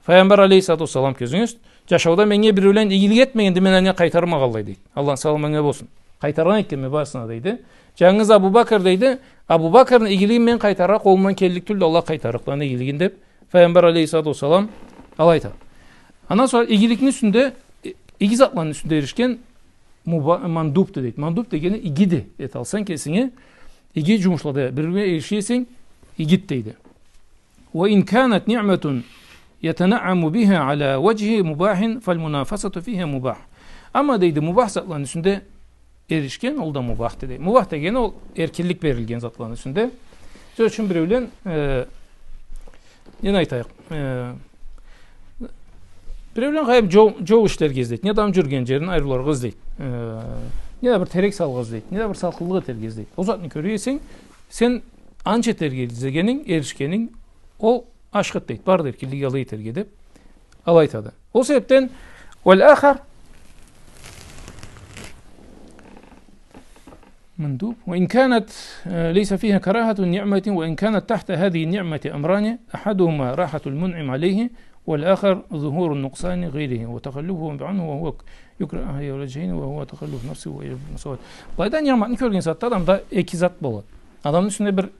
Файгъамбар алейхиссалату уассалам, кёзюгюз, джашауда меннге биреулен игилик этмегенди, мен анга къайтармагъанлай, дейди. Аллахны саламы анга болсун. Къайтаргъан экенме барысына, дейди. Джангыз Абу Бакр, дейди, Абу Бакрны игилигин мен къайтарыргъа къолумдан келлик тюлдю, Аллах къайтарыкъды аны игилигин, деп Файгъамбар алейхиссалату уассалам алай айтады. Андан сора игиликни юсюнде, э, иги затланы юсюнде эришген муба-, мандубду, дейди. Мандуб дегени игиди. Эталсанг кесинге, иги джумушлада бир-бирине эришесенг, игиди, дейди. «وإن كانت نعمة يتنعم بها على وجه مباح فالمنافسة فيها مباح». Амма, дейди, мубах затланы юсюнде эришген, ол да мубах, дейди. Мубах дегени ол эркинлик берилген затланы юсюнде. Сёз ючюн, биреулен, э, нени айтайыкъ, э, биреулен къайым джол, джол ишлерге излейди, неда джюрюген джерин айырыргъа излейди, э, неда бир терек салыргъа излейди, неда бир салкъынлыкъ этерге излейди. Ол затны кёре эсенг, сен ант этерге излегенинг, эришгенинг, ол ашхыды, дейди. Барды эркинлиги алай этерге, деп, алай айтады. Ол себепден, والآخر مندوب، وإن كانت، آه، ليس فيها كراهة النعمة، وإن كانت تحت هذه النعمة أمران، أحدهما راحة المنعم عليه، والآخر ظهور نقصان غيره وتخلفه عنه، وهو يكره أحد الوجهين، وهو تخلف نفسه وإيجاب المساواة. Былайда ниъматны кёрген сагъатда адамда эки зат болады. Адамны юсюнде бир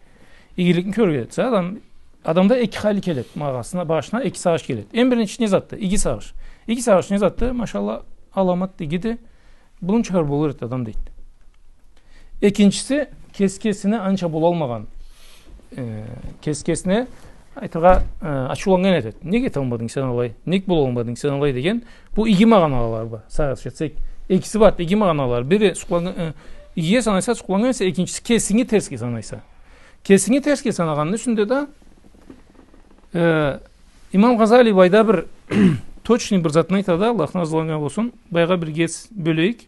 игиликни кёрген сагъатда адам, адамда эки хали келеди, магъасына, башына эки сагъыш келеди. Эм биринчиси не затды? Иги сагъыш. Иги сагъыш не затды? Машалла, аламат игиди. Бунча хар болур эди адам, дейди. Экинчиси, кеси кесине анча болалмагъан. Э, кеси кесине айтыргъа, э, ачыуланнган этеди. Нек эталмадынг сен алай? Нек болалмадынг сен алай деген. Бу иги магъаналары бар. Сагъыш этсек, экиси бар, иги магъаналары. Бири сукъланнган, э, игиге санайса, сукъланнган эсе, экинчиси кесинги терсге санайса. Кесинги терсге санагъанны юсюнде да, э, имам Гъазали былайда бир точный бир затын айтады, Аллахны разылыгъы анга болсун. Былайгъа бир кес бёлейик.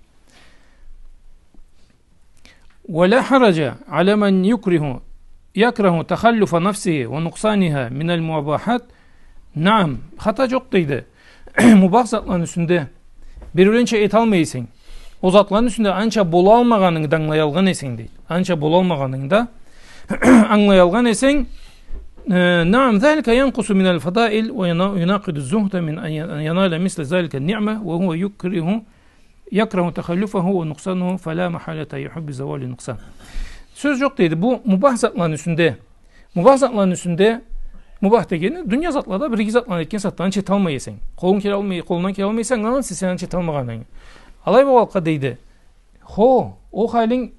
ولا حرج على من يكره، يكره تخلف نفسه ونقصانها من المباحات. نعم, хата джокъ, дейди. Мубах затланы юсюнде, биреуленча эталмай эсенг, ол затланы юсюнде анча болалмагъанынгы да ангылаялгъан эсенг, дейди. Анча болалмагъанынгы да ангылаялгъан эсенг, э, نعم, ذلك ينقص من الفضائل وينا-، ويناقض الزهد من أن ين-، أن ينال مثل ذلك النعمة وهو يكره يكره تخلفه ونقصانه فلا محالة يحب زوال النقصان. Сёз джокъ, дейди, бу мубах затланы юсюнде. Мубах затланы юсюнде, мубах дегени, дуния затлада бир иги затланы, этген затдан анча эталмай эсенг. Къолунг келалмай, къолунгдан келалмай эсе, ангыланады сен анча эталмагъанынгы. Алай болгъанлыкъгъа, дейди, хо, ол халинг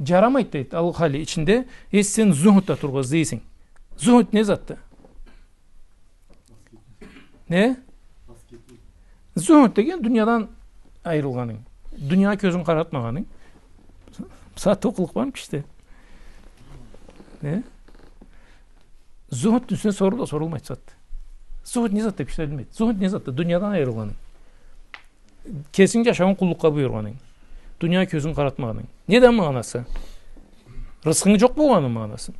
джарамайды, дейди, ол хали ичинде, эсе сен зухудда тургъа излей эсенг. Зухуд не затды? Не? Зухуд деген дуниядан айырылгъанынг. Дуниягъа кёзюнг къаратмагъанынг. Бусагъатда ол къылыкъ бармы кишиде? Не? Зухудну юсюне соруу да сорулмайды бусагъатда. Зухуд не затды, киши билмейди. Зухуд не затды? Дуниядан айырылгъанынг. Кесинг джашауунг къуллукъгъа буюргъанынг. Дуниягъа кёзюнг къаратмагъанынг. Неди магъанасы? Рысхынг джокъ болгъаныны магъанасы.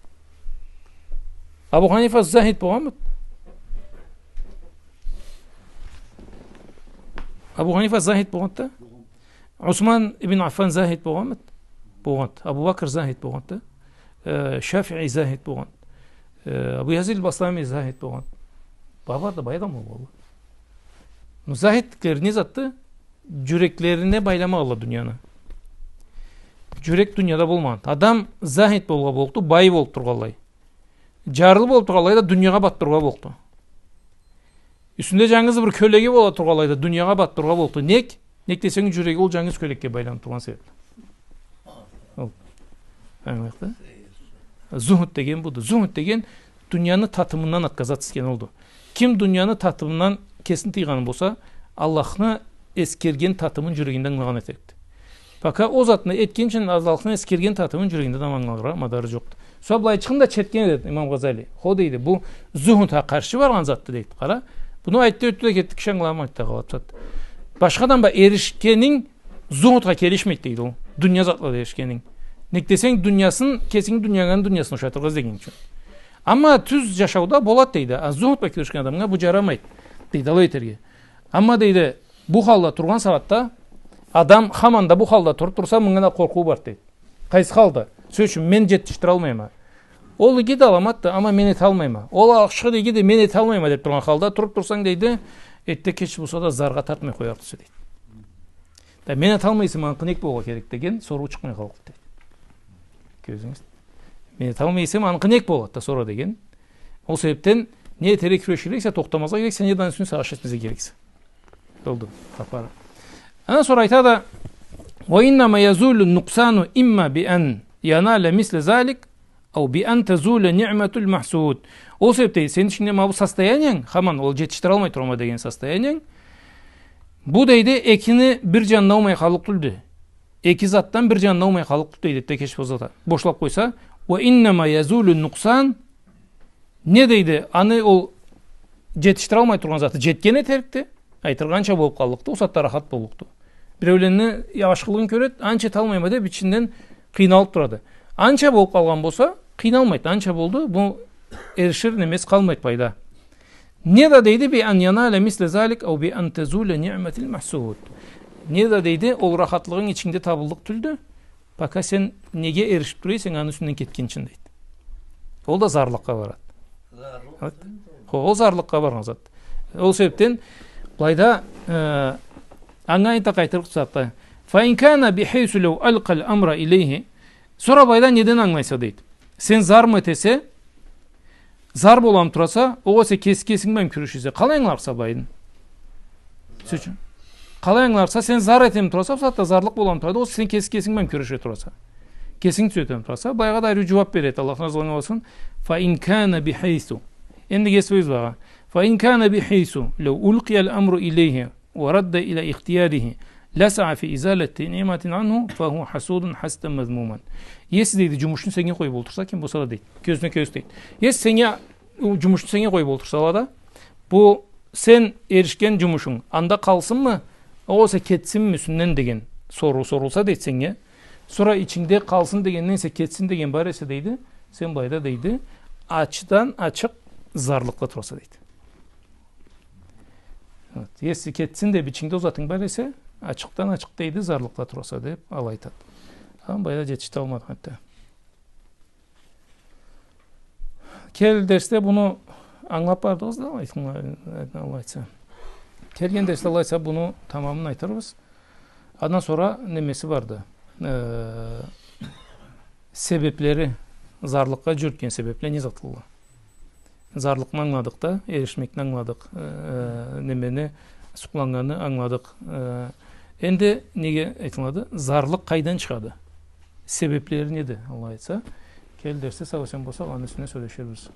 Абу Ханифа захид болгъанмыды? Абу Ханифа захид болгъанды да. Усман ибн Аффан захид болгъанмыды? Болгъанды. Абу Бакр захид болгъанды да. Э, Шафии захид болгъанды. Э, Абу Язид аль-Бастами захид болгъанды. Бла барды, бай адамла болгъанла. Но захидлери не затды? Джюреклерине байламагъанла дунияны. Джюрек дунияда болмагъан. Адам захид болгъа боллукъду, бай болуб тургъанлай. Джарлы болуб тургъанлай да дуниягъа батыб тургъа боллукъду. Юсюнде джангыз бир кёлеги бола тургъанлай да дуниягъа батыб тургъа боллукъду. Нек? Нек десенг, джюреги ол джангыз кёлекге байланыб тургъан себебли. Ол. Ангыладыкъ да? Зухуд деген буду. Зухуд деген дунияны татымындан отказаться этген олду. Ким дунияны татымындан кесин тыйгъаны болса, Аллахны эсгерген татымын джюрегинде ангылагъан этерикди. Пока ол затны этгинчи, Аллахны эсгерген татымын джюрегинде да ангыларгъа мадары джокъду. Сора былайчыгъын да чертген эди Имам Гъазали. Хо, дейди, бу зухудха къаршы баргъан затды, дейди. Къара, буну айтды, ётдю да кетди, киши ангыламайды да къалады. Башха адам бла эришгенинг зухудха келишмейди, дейди ол. Дуния затла да эришгенинг. Нек десенг, дуниясын, кесинги дунияны дуниясына ушатыргъа излеген ючюн. Амма тюз джашауда болады, дейди. А зухуд бла кюрешген адамгъа бу джарамайды, дейди, алай этерге. Амма, дейди, бу халда тургъан сагъатда адам хаманда бу халда туруб турса, мынга да къоркъуу барды, дейди. Къайсы халда? Сёз ючюн, мен джетишдиралмайма. Ол иги да аламатды, амма мен эталмайма. Ол ашхыды, игиди, мен эталмайма деб тургъан халда туруб турсанг, дейди, эртде-кеч болса да заргъа тартмай къоярыкъды, дейди. Да мен эталмай эсем, аныкъы нек болгъа керек деген соруу чыкъмай къаллыкъды, дейди. Кёрдюгюз? Мен эталмай эсем, аныкъы нек болады да сора деген. Ол себебден не этерге кюрешириксе, тохтамазгъа керексе, не да аны ючюн сагъыш этмезге керексе. Болду, хапар. Андан сора айтады: وإنما يزول النقصان إما بأن ينال مثل ذلك أو بأن تزول نعمة المحسود. Ол себебден сени ичингде ма бу состояниянг, хаман ол джетишдиралмай турама деген состояниянг, бу, дейди, экини бир джанында болмай къаллыкъ тюлдю. Эки затдан бир джанында болмай къаллыкъ тюлдю, дейди, эртде-кеч болса да. Бошлаб къойса, وإنما يزول النقصان Не дейди, аны ол джетишдиралмай тургъан заты джетген этерикди. Айтыргъа, анча болуб къаллыкъды, ол сагъатда рахат боллукъду. Биреулени ашхылыгъын кёреди, анча эталмайма деб, ичинден къыйналыб турады. Анча болуб къалгъан болса, къыйналмайды. Анча болду, бу эришир немеси къалмайды былайда. Не да дейди, بأن ينال مثل ذلك أو بأن تزول نعمة المحسود. Не да дейди, ол рахатлыгъынг ичингде табыллыкъ тюлдю. Пока сен неге эришиб тура эсенг, аны юсюнден кетгинчи, дейди. Ол да зарлыкъгъа барады. Зарлыкъ. Хо, ол зарлыкъгъа баргъан зат. Ол себебден былайда, э, анга энтда къайтырыкъ тутсакъ да. فإن كان بحيث لو ألقى الأمر إليه. Сора былайда неден ангылайса, дейди. Сен зармы этесе, зар боламы тураса, огъесе кеси кесинг бла кюрешесе, къалай ангыларыкъса былайын? Сёз ючюн. Къалай ангыларыкъса, сен зар этеме тураса, бусагъатда зарлыкъ боламы турады, огъесе сен кеси кесинг бла кюрешиме тураса. Кесинг тюзетеме тураса. Баягъы да ариу джууаб береди, Аллах разы болгъан болсун. فإن كان بحيث. Энди кеси сёз бла. فإن كان بحيث لو ألقي الأمر إليه ورد إلى اختياره لسعى في إزالة نعمة عنه فهو حسود حسدا مذموما. Эсе, дейди, джумушну сеннге къоюб олтурса, ким болса да, дейди. Кёзюне кёз, дейди. Эсе, сеннге, джумушну сеннге къоюб олтурсала да, бу сен эришген джумушунг анда къалсынмы, огъесе кетсинми юсюнден деген соруу сорулса, дейди, сеннге. Сора ичингде къалсын дегенден эсе кетсин деген бар эсе, дейди, сен былайда, дейди, ачыкъдан ачыкъ зарлыкъда тураса, дейди. Вот. Эсе кетсин деб ичингде ол затынг бар эсе, ачыкъдан ачыкъ, дейди, зарлыкъда тураса деб алай айтады. Ама былайда джетишдиралмадым хатта. Кел дерсде буну ангылаб бардыгъыз да, айтынг, Аллах айтса. Келген дерсде, Аллах айтса, буну тамамын айтырбыз. Андан сора немеси барды? Э, себеблери, зарлыкъгъа джюрютген себебле не затла? Зарлыкъны ангыладыкъ да, эришмекни ангыладыкъ, э, немени, сукъланнганны ангыладыкъ. Э, энди неге айтылады? Зарлыкъ къайдан чыгъады? Себеблери неди, Аллах айтса? Кел дерсде, сау-эсен болсакъ, аны юсюнден сёлеширбиз.